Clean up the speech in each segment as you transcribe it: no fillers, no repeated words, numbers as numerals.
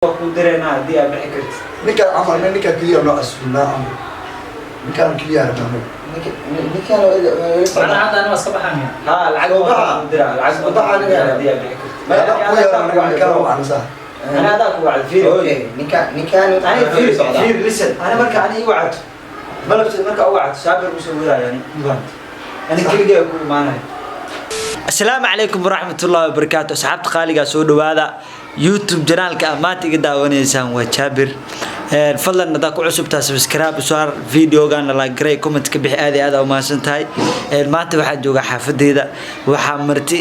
Ku direynaa haddii aad bixi kartid. Ninkaan camal, ninkaan keliya noo casuumnaa camal, ninkaan keliya rabnaa. Ninkaan. Macnaha hadda aniga iska baxaa miya? Haa, lacag Soo baxa. ku diraa lacag. Soo baxa aniga. Haddii aad bixi kartid. Ku yeeran ninkaan wacnasa. Ani adaa ku wacdo, fiiri. Okay, ninkaan ninkaan Ani fiiri, fiiri, listen, ani marka ani ii wacdo malabseed, marka u wacdo Saabir usoo wadaayo, ani mafahant, ani keligay ku imaanayo. Asalaamu calaykum waraxmatullaahi wabarakaatu, asxaabta qaaligaa, soo dhawaada YouTube channelka aad maanta iga daawanaysaan waa Jaabir. Fadlan haddaa ku cusubtaa, subscribe saar, videogana like garay, comment ka bixi. Aad iyo aad aa umahadsan tahay. Maanta waxaa joogaa xaafadeyda, waxaa marti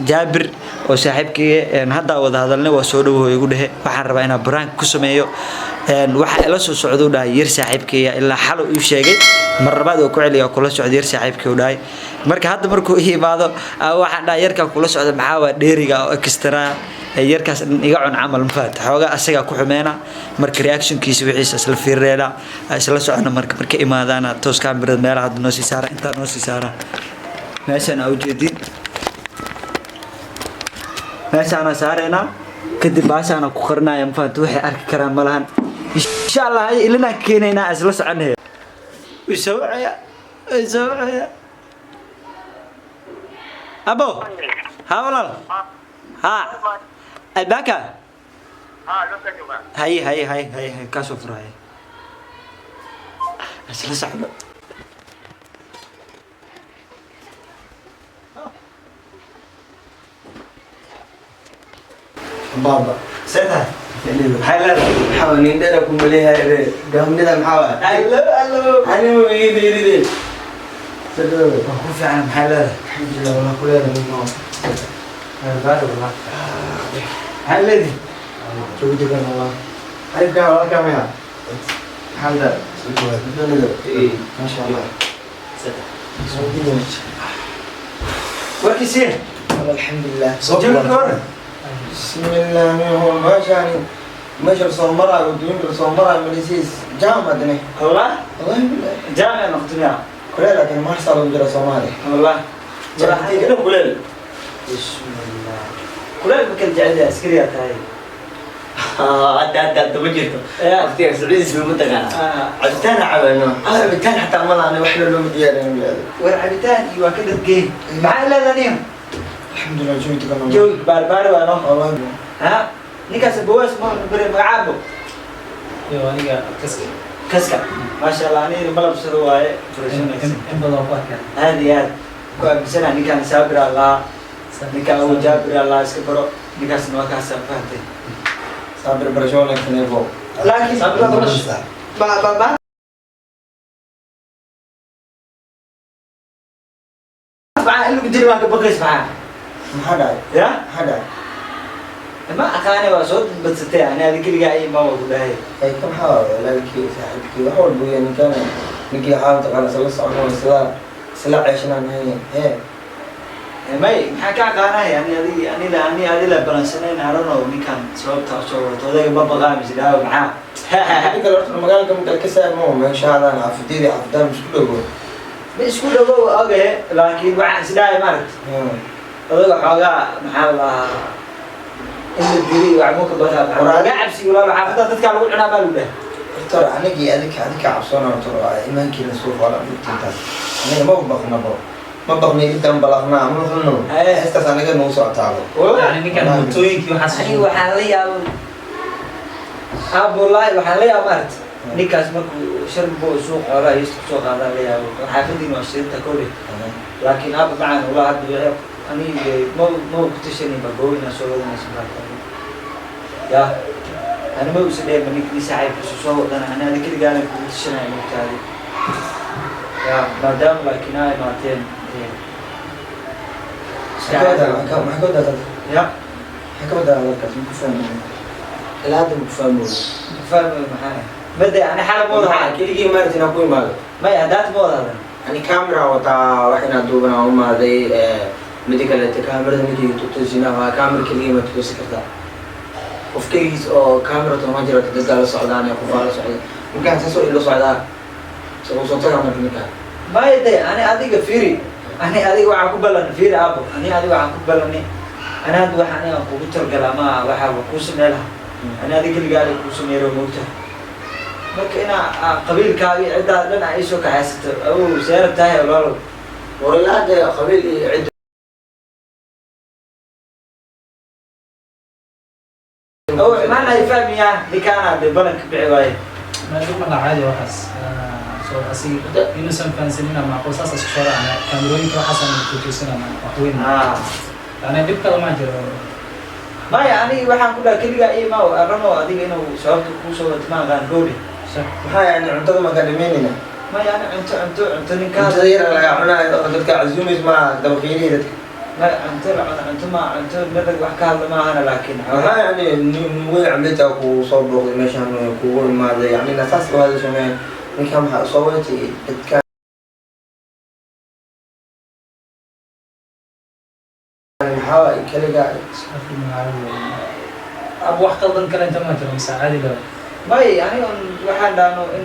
Jaabir oo saaxiibkayga. Haddaa wada hadalnay, waa soo dhawow igu dhehe. Waxaan rabaa inaan prank ku sameeyo. Waxaa ila soo socda u dhahay yar saaxiibkayga, ilaa xalow ii sheegay, mar labaad oo ku celiya kula socda yar saaxiibkay u dhahay. Marka hadda markuu ii imaado, waxaan dhahay yarkaa kula socda maxaa waa dheeriga oo extra yarkaas dhan iga cun camal, mafahat, xoogaa asagaa ku xumeena. Marka reactionkiisa wixiisa isla fiireena, isla socona. Marka marka imaadaana toos kaamirada meelaha hadda noo sii saara, intaa noo sii saara, meeshaan aa ujeedin, meeshaana saareynaa, kadib baashaana ku qarinaya, mafahat, waxay arki karaan malahan, insha Allah. Hay ilinaan keenaynaa, isla soconaya. Isawacaya, isawacaya abo. Ha walaal, ha albaaka. Hay hay hay hay hay, kaasoo furaya, isla socdo. Baaba. Seetahay, maxay leedahay? Maxaa nin dheer ku maleeyahay be gaamnida, maxaa waay? Allo, allo. Ani ma igi dheeride. Waa ku fiican, maxay leedahay? Alxamdulillah, walaa ku leedahay no. Baari wallah, maxay leedihi? Joog degan wallah. Xarifkan walaa kamaya. Alxamdulillah. Masha Allah. Warkiisiin. Alxamdulillah. Jawi ka waran? Bismillah, meeshaan meesha soo maraayo, waddooyinka soo maraayo, malisiis jaam adne. Wallah. Wallahi billahi. Jaamic noqotay. Kuleel laakiin maarsaa lagu jira Soomaaliya. Wallah. Jaamacadda dhan kuleel. Bismillah, kuleel ma kala jecel yahay, askariyaa tahay. Hadda hadda hadda ma jirto. Waqtiga Sacuudis ma taqaana cabitaan cabano. Cabitaan xataa ma lahan, wax looma diyaarin bilaado. War cabitaan iyo waa ka dhargeen, maxaa leedahay niyo? Alxamdulillah, jawi degan. Jawi baarbaari waa no. Wallahi. Ha, ninkaas bawaas ma bere magacaabo? Yo, aniga kaska. Kaska, maasha Allah, aniga malabsada waaye. In badan ku arkaa. Aad iyo aad ku aaminsana ninkaan Saabir Allah, ninkaan Abu Jaabir Allah, iska baro ninkaasna, waa kaasa fahantay. Saabir, barasho wanaagsan eebo. Laakiin Saabir barasho. Ba ba ba maxaa in lagu dili waan ka baqays, maxaa? Maxaa dhacay? Ya. Maxaa dhacay? Ma aqaane, waa soo badsatay, ani adi keligaa ay imaan waa ku dhahay. Ay ka maxaa waaye, walaalkii, saaxiibkii, wax walba weeye ninkaan, ninkii waxaa mataqaana isla socono, isla ceeshanaan haye hee. May, maxaa ka aqaanay ani adi ani la ani adi la balansanayn arono ninkan sababta usoo wadato odayga ma baqaa mise dhaawa maxaa? Hadii kale horta magaalka makala ka saamo meeshaadaan xaafadeyda xaafadaan isku dhowo. Ma isku dhawow ogahe, laakiin waxaan isdhahay maaragta odaga xoogaa maxaa la dhahaa in la dilay wax muu ka bataa laga cabsi walaalo, xaafadda dadkaa lagu cunaa baa lagu dhahay. Horta anigii adika cabsoona, horta imaankiina soo foola intaas aniga ma baqnabo, ma baqnay, intaan balaqnaa ma baqno. Heestaas aniga nagu socotaabo. Yani ninkan mootooyinkii waxaas. Aniga waxaan la yaaba abdullaahi, waxaan la yaaba maaragta ninkaas markuu sharbo suuq xoolaha heesta kusoo qaadaan la yaabo, xaafadiina waa shirinta kowle, laakiin aaba macaan walaa hadda wixii aniga ma ku tashanay ba goob inaan soo wadanayso marka ya ani ma usa dheer ma ninkii saaxiibkiisu soo wadana, ani adi keligaana kugu tashanaya mogtaadi ya, maadaama laakiin aa imaateen. Maxaa ka wadaa? Ya. Maxaa ka wadaa hadalkaas? Ma ku fahmayo ilaa hadda, ma ku fahmayo. Fahmayo maxaa made ani xala ma wada Maxaa keligii maaragta inaan ku imaado? Maya, haddaad ma wada hadan. Ani camera wataa, wax inaan duubana umaaday. Mida kaleete, camerada ninkii tutusina waa camera keligii ma tutusi kartaa? Qof keligiis oo camera toma jiro, dadkaa la socdaan, qofaa la socda, ninkaan saasoo ila socdaa soo soo tagaa marka ninkaan. Maya de, ani adiga fiiri, ani adiga waxaan ku ballanay, fiiri aabo, ani adiga waxaan ku ballanay, ani hadda waxa aniga kugu talgala ama waxaa kuu samey lahaa. Ani adiga keligaa kuu sameeyo moogtahay. Marka inaa qabiilkaaga iyo ciddaada dhan aa iisoo kaxaysato, awow, see rabtahay, walaalow? Walaa hadda qabiil iyo cid. Awow, xumaan ay fahmiyaa, ninkaana dee balanka bixi waaye. Ma dhib ma caadi waxaas. Soo asiga inuusan fahansanin ama macquul saas isku soo raacna kaamirooyinka waxaas aan ku tusinana wax weyn. Yani dhib kale ma jiro. Maya, aniga waxaan ku dhaha keligaa ii ma aramo adiga inuu sababta kuu soo wato ma aqaan, gowri. Sax. Maxaa yani cuntada ma ka dhimaynayna? Maya, ani cunto cunto cunto ninkaas Cuntada yar laga cunayo oo dadka casuumays ma dabaqiinihii dadka. Maya, cunto la cuno cunto ma cunto mirag wax ka hadla maahana, laakiin Maxaa yani nin weyn cambeeta kugu soo booqday meeshaan kugu imaaday, yani nasaas u hadasho meen ninkan maxaa soo watay dadka maxaa waay kaligaa? Afri magaalo ab wax qaldan kale inta ma jiro mise caadi loo. May, aniga un waxaan dhahno in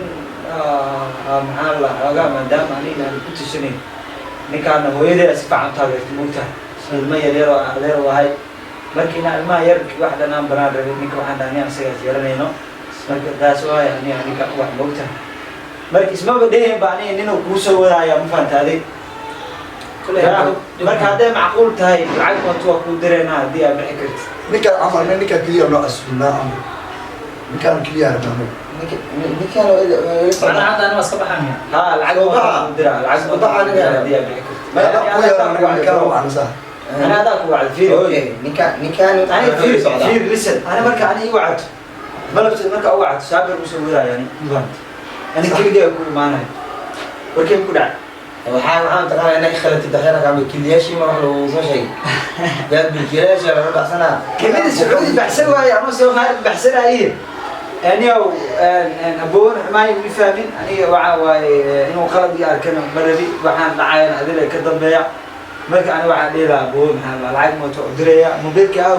maxaa la xoogaa maadaama aniga aan ku tushanayn ninkaana hooyadeeda si fiican u taageerto moogtahay, ilmo yar yar oo adeer u ahay. Marka inaa ilmaha yar wax dhan aan banaan rabin ninka, waxaan dhahnay asagaas yeelanayno. Marka taas waay aniga ninka wax moogtahay. Marka ismaba dhehin ba aniga ninuu kuu soo wadaaya, ma fahanta adig? Marka hadday macquul tahay, lacag wato waa kuu direynaa haddii aad bixi kartid. Ninkaan camal, ninkaan keliya noo casuumnaa camal, ninkaan keliya rabnaa anaga. Ninkan Macnaha hadda aniga waa iska baxaa miya? Ha, lacag Soo waa baxa. kuu diraa lacag. Soo baxa aniga. Haddii aad bixi kartid. Maya, ku yeeran anaga ninkaan waa wacna sax. Ana adaa ku wacda, fiiri. Okay, ninkan ninkan Ani fiiri, fiiri, listen, ani marka ani ii wacdo malabsa marka u wacdo saabir usoo wadaayo, ani ma fahamti? Ani keligay ku imaanayo, warkay ku dhacay. Waxaa taqaanaa inay khalatid daxyana kaama kiliyaashii ma wax lagu soo sheegay yaa bilkiilayaasha laga dhacsanaa. Kelida Sacuudi baxsan waaye ama Soomaali baxsanaaye. Aniyow aboon xumaay ma fahmin. Aniga waxa waaye inuu qalad ii arkana ma rabi, waxaan dhacayan adila ka dambeeya. Marka ani waxaan dhihi lahaa, aboon, maxaa lacag mooto u diraya mobilka aw.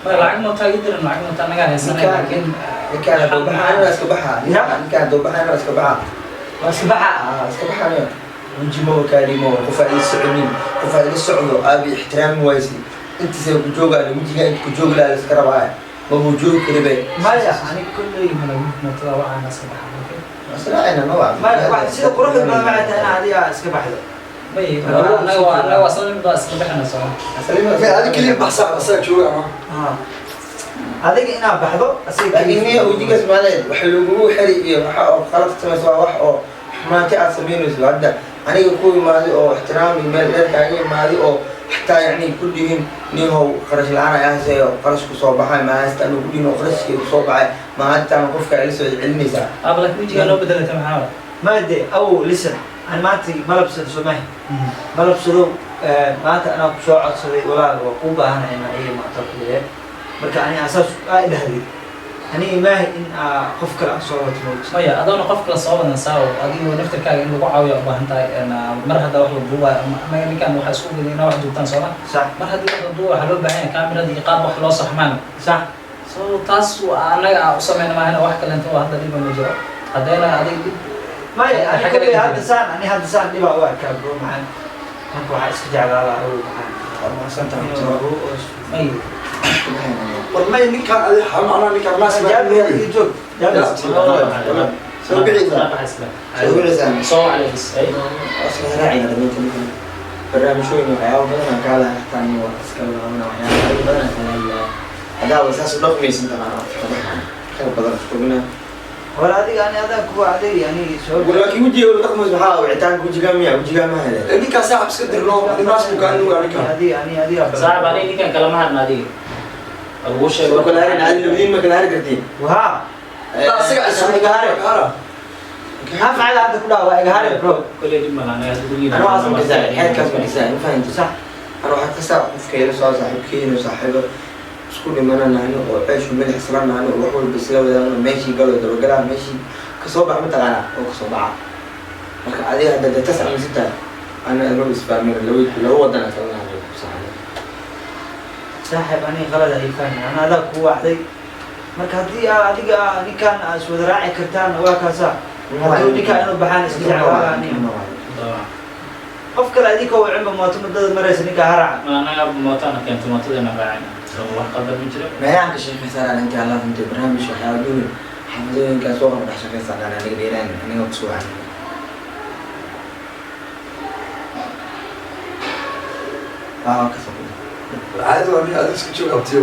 Ma lacag mootaa ii diran, lacag mootaa anagaa haysanay, laakiin Ninkaan hadduu baxaa anaa iska baxaa. Ninkaan hadduu baxaa anaa iska baxaa. Waa iska baxa. Ah, iska baxaa aniga. Weji ma kaadhimo qofaa ila soconin, qofaa ila socdo aabi ixtiraami waysi intiisa ku joogaan wejiga inta ku joogi lahaa iska rabaa mabuu joogi karibe. Maya, ani kulley malaguud mootada waxaan iska baxaa, okay. Israacina ma waa. Maya, wax sida quruxda badan waxay tahay in adiga iska baxdo. May, anaga waa isla mid baa iska bixina soo. Maya, adiga keliya baxsa, asaga jooga ama. Adiga inaad baxdo asaga. Laakiin niya wejigaas maaleed waxa lagugu xiri iyo waxa oo qalad samayso waa wax oo xumaanti aad samaynayso. Hadda aniga ku imaaday oo ixtiraami meel dheer kaaga imaaday oo xataa yacni ku dhihin ninhow qarash la-aan ayaa haysayo, qarash kusoo baxay ma haysta anu ku dhihin oo qarashkii kusoo baxay ma hataan qofka ila soo celinaysaa. Aba laakiin wejigaa noo bedelata maxaa waay? Maya de, awow, listen, aan maanta malabsado soo maahi malabsado maanta anaa kusoo codsaday, walaal, waa kuu baahanahay inaa ii imaato kuliye. Marka ani asaas aa idhahdid, aniga maahi in aa qof kale aan soo wato moogta. Maya, adoona qof kale soo wadan saawo adigo naftirkaaga in lagu caawiyo u baahan tahay mar hadda wax la duubayo ama anaga ninkan waxaa isku gedi inaa wax duubtaan sooma? Sax. Mar haddii wax la duuba waxaa loo baahan yahay kaamirada iyo qaab wax loo saxmaan. Sax. So taas waa anaga aan u sameyna maahana wax kalenta oo hadda dhiba ma jiro haddayna adiga dhib. Maya, ani Waxa kulley kale hadda saan ani hadda saan dhibaa u arkaa, bro maxaan. Marka waxaa iska jeclaa lahaa, awow, maxaan May. War may, ninkaan adi macnaha ninkaan naas baa Jaabir, nuugi. ii joog Jaabir. Soo bixiysaa. Soo bixiysaa. Soo wacleys. Iska raacina dhamaynta ninkan barnaamijyooyin waxyaabo badan aan kaa lahaa xataa nin waa iska laabana waxyaabo badan aan kala hadlaa haddaaba saas u dhaqmaysin taqaana iska baxaa khayr badan iskugina. War adiga ani adaa ku wacday ani soo. Laakiin wejiga ula dhaqmayso maxaa wicitaanka wejigaa miya wejigaa ma hele. Ninkaan saaxib iska dirno, adi naas buu kaa nuuga ninkaan. Adiga ani adiga. Saaxib, aniga ninkan kalama hadna, adiga lagu sheego. Ma kala harin adi labadiin ma kala hari kartiin. Waha. Asaga Iga hare. hara. Maxaa facala hadda ku dhaha waa iga hare, bro. Kolley dhib malaha anaga hadda gurigeena. Ana waxaas ma kasaa xeerkaas ma kasaa ma fahanti? Sax. Ana waxaa kasaa qofka ila soo saaxiibkeenu saaxiibo isku dhimananahno oo ceeshu milix isla nahno oo wax walba isla wadaagno meeshii galo dabagalaa meeshii kasoo bax mataqaanaa oo kasoo baxa. Marka adiga hadda dee tas aaminsan tahay ana laba isfahmin laba laba wadana kala nahay saaxiib. Saaxib, ani qalad ay fahmi, ana adaa ku wacday. Marka haddii aa adiga aa ninkaan aa iswada raaci kartaan waa kaasa, hadduu ninkaan inuu baxaan iska jeclaa ani. Dabcan. Qof kale adinkoo wacinba mooto madada maraysa ninka haraca. Ma anaga mootaana keento, mootadayna raacayna, so wax qaldan ma jiro. Meelahan ka sheekaysanaan intii alla runtay barnaamij waxyaaba duwan xaafadooyinkaas soo qaba dhex shaqaysanaan aniga dheeraan aniga kusoo wacan. Waa ka soo. Caadi waa nin, adiga iska joog, abtiyo.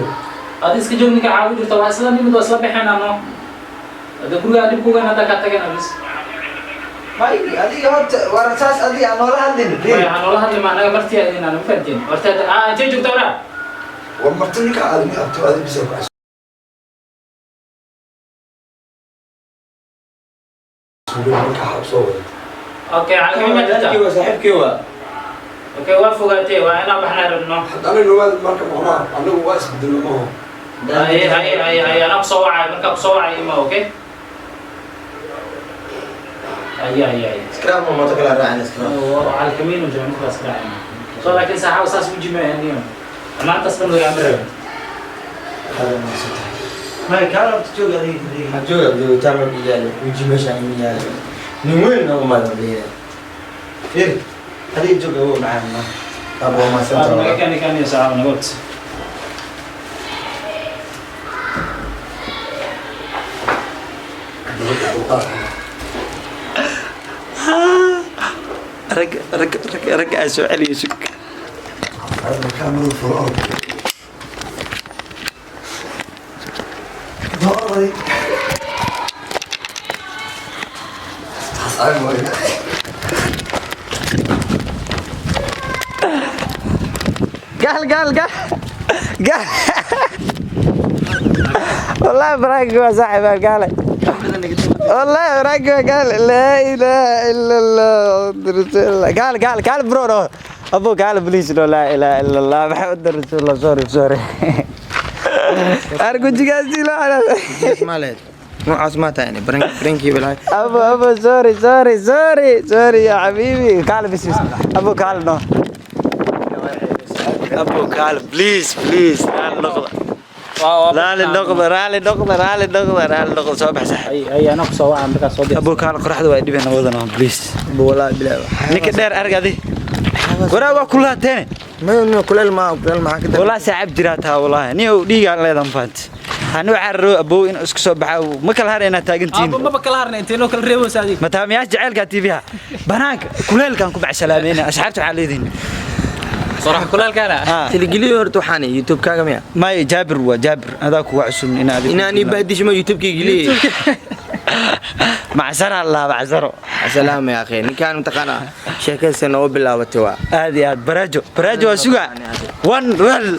Adi iska joog, ninka caawi jirta waa isla nimid, waa isla baxeen ano hada gurigaa dhib kugan hadda kaa tageen abis. May, adiga horta war saas adiga aan noola hadlin. Maya, waxaan noola hadli ma anaga martiya idin aan ma fahanteen horta hadda intee joogta waraa? War marti ninka aad nin, abtiyo, adiga bisa ku casuumay marka xab soo waday. Okay, calkami ma jirta? Waa saaxiibkii waa. Okay, waa fogaatee, waa inaan baxnaa rabno. Hadda aniga waa marka macnaha anigu waa isbedelno maaha. Hay hay hay hay, anaa kusoo wacay, markaa kusoo wacay ima. Okay, hay hay hay. Iskaraab ma mooto kala raacin iskaraab. Calkamiin u jira markaas raacina, so laakiin saaxaba saas u jimeeniyo maantaas dhan lagaama rabin. May, kaala horta joog adiga adiga. Maxaa jooga joogitaan ma yaalo weji meeshaan ima yaalo nin weyn oo maada leeyahay. Fiiri, adiga joog, awow macaan ma. Abo ma Waa santa. Naga keeni kaniyo saaxaba nabad. Dulqaad. Rag rag rag rag aan soo celiyo, sug. Hadda kaamirada furo, orod. Dooray. Taas ay mooy. Gaal gaal gaal gaal, والله براك يا صاحب قال، والله براك قال لا اله الا الله رسول الله. قال قال قال bro, no ابو قال please, no, لا اله الا الله محمد رسول الله. Sorry, sorry. ارجو جالسي لا. Ma leed noocaas ma tahay barankii balaa. ابو ابو، sorry, sorry, sorry, sorry يا حبيبي. قال بس بس ابو قال no ابو قال please, please. رالي نقطة، رالي نقطة، رالي نقطة، رالي نقطة، رالي نقطة. soo bax saaxiib. Ay ay, anaa kusoo wacay markaa soo diyaarsan. ابو قال qoraxda waa dhibina wadana, please. Walaa bilaa. Ninka dheer arag adi waraa waa kulaateen. Ma no kuleel ma kuleel maxaa ka dar. Walaa saacab jiraa taa, walaahi nin uu dhiigaan leedan faant hani waxaa rabo abow inuu isku soo baxa, ma kala har inaad taagantihiin. Aabo, maba kala harna, intee noo kala reebeysa adiga? Mataamiyaasha jaceylka TV-ha banaanka kuleelkan ku bacsalaameyna. Asxaabta waxaa leedihin Qorax kuleelkaana. Tiligeliyo horta waxaan YouTube kaaga miya? May, Jaabir waa Jaabir, adaa kuwa cusub in adiga inaan ii baadishmo YouTube-kayga geliye. Macsaro allah macsaro. Asalaam ya akhi, ninkaan mataqaanaa sheekaysa noo bilaabatay waa Aad iyo aad. Baraajo baraajo waa sugaa one one.